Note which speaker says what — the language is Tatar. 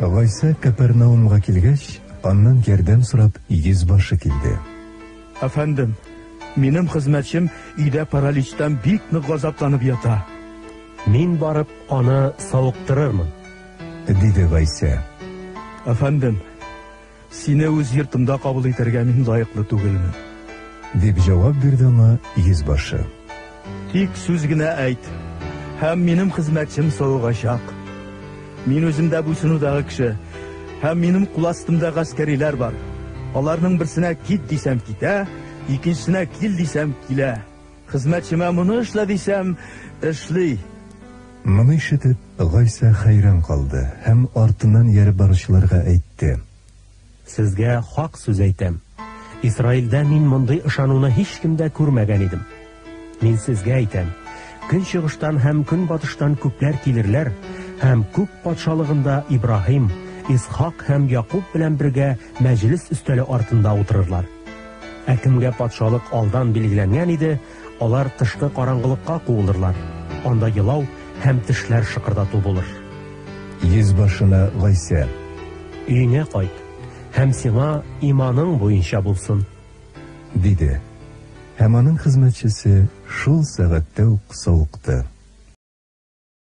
Speaker 1: Гайсә Кәпәрнаумга килгәч, аннан ярдәм сорап йөзбашы килде.
Speaker 2: Әфәндем, минем хезмәтчем өйдә параличтан бик нык газапланып ята.
Speaker 3: Мин барып, аны савыктырырмын.
Speaker 1: Диде Гайсә.
Speaker 2: Әфәндем, сине үз йортымда кабул итәргә мин лаеклы түгелмен.
Speaker 1: Дип җавап бирде аңа йөзбашы.
Speaker 2: Тик сүз генә әйт, һәм минем хезмәтчем савыгачак. Мин үзем дә буйсынудагы кеше, һәм минем кул астымда гаскәриләр бар. Аларның берсенә кит дисәм китә, икенчесенә кил дисәм килә. Хезмәтчемә моны эшлә дисәм, эшли.
Speaker 1: Моны ишетеп, Гайсә хәйран калды һәм артыннан ияреп баручыларга әйтте.
Speaker 3: Сезгә хак сүз әйтәм, Исраилдә мин мондый ышануны һичкемдә күрмәгән идем. Мин сезгә әйтәм, көнчыгыштан һәм көнбатыштан күпләр килерләр һәм күк патшалыгында Ибраһим, Исхак һәм Якуб белән бергә мәҗлес өстәле артында утырырлар. Ә кемгә патшалык алдан билгеләнгән иде, алар тышкы караңгылыкка куылырлар, анда елау һәм тешләр шыкырдату булыр.
Speaker 1: Йөзбашына Гайсә.
Speaker 3: Өеңә кайт, һәм сиңа иманың буенча булсын.
Speaker 1: Диде. Һәм аның хезмәтчесе шул сәгатьтә үк савыкты.